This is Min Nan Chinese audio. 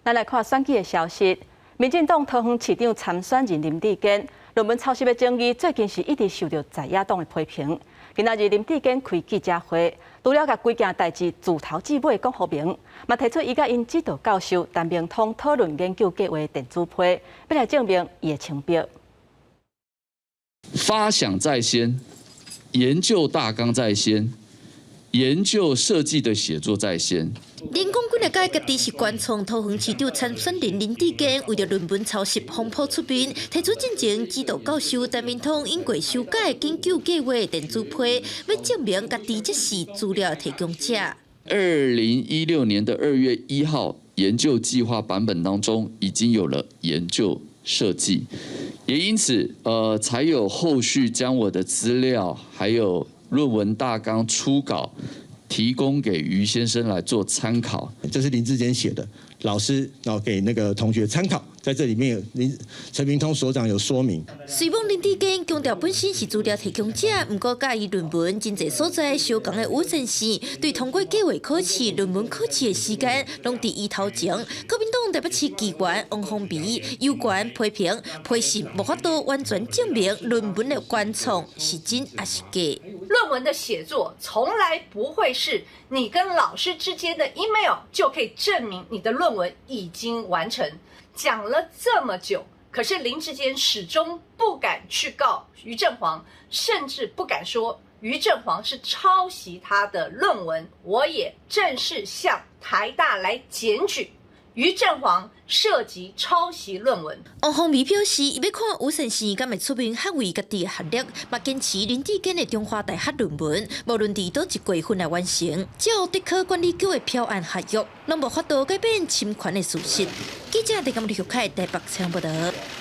咱來看選舉的消息，民進黨桃園市長參選人林智堅論文抄襲的爭議，最近是一直受著在野黨的批評。今仔日林智堅開記者會，除了共規件代誌自頭至尾講予明，嘛提出伊佮𪜶指導教授陳明通討論研究計畫電子批，欲來證明伊的清白。發想在先，研究大綱在先，研究設計的寫作在先。連講幾若擺家己是原創，桃園市長參選人林智堅為著論文抄襲風波出面，提出進前指導教授陳明通經過修改研究計畫電子批，欲證明家己才是資料提供者。2016年的2月1號，研究計劃版本當中已經有了研究設計，也因此，才有後續將我的資料還有論文大綱初稿提供給余先生來做參考。這是林智堅寫的，老師然後給那個同學參考，在這裡面有林陳明通所長有說明。雖罔林智堅強調本身是資料提供者，毋過佮伊論文真濟所在相仝的余先生，對通過計劃考試、論文考試的時間，攏佇伊頭前。國民黨台北市議員王鴻薇有權批評，批信無法度完全證明論文的原創是真抑是假。論文的寫作從來不會是你跟老師之間的 email 就可以證明你的論文已經完成。講了這麼久，可是林智堅始終不敢去告余振煌，甚至不敢說余振煌是抄襲他的論文。我也正式向台大來檢舉余振煌涉及抄襲論文。王鴻薇表示，伊欲看余先生敢會出面捍衛家己的學歷，嘛堅持林智堅的中華大學論文，無論佇佗一月份來完成，照竹科管理局的標案合約，攏無法度改變侵權的事實。記者鄭錦李玉凱台北採訪報導。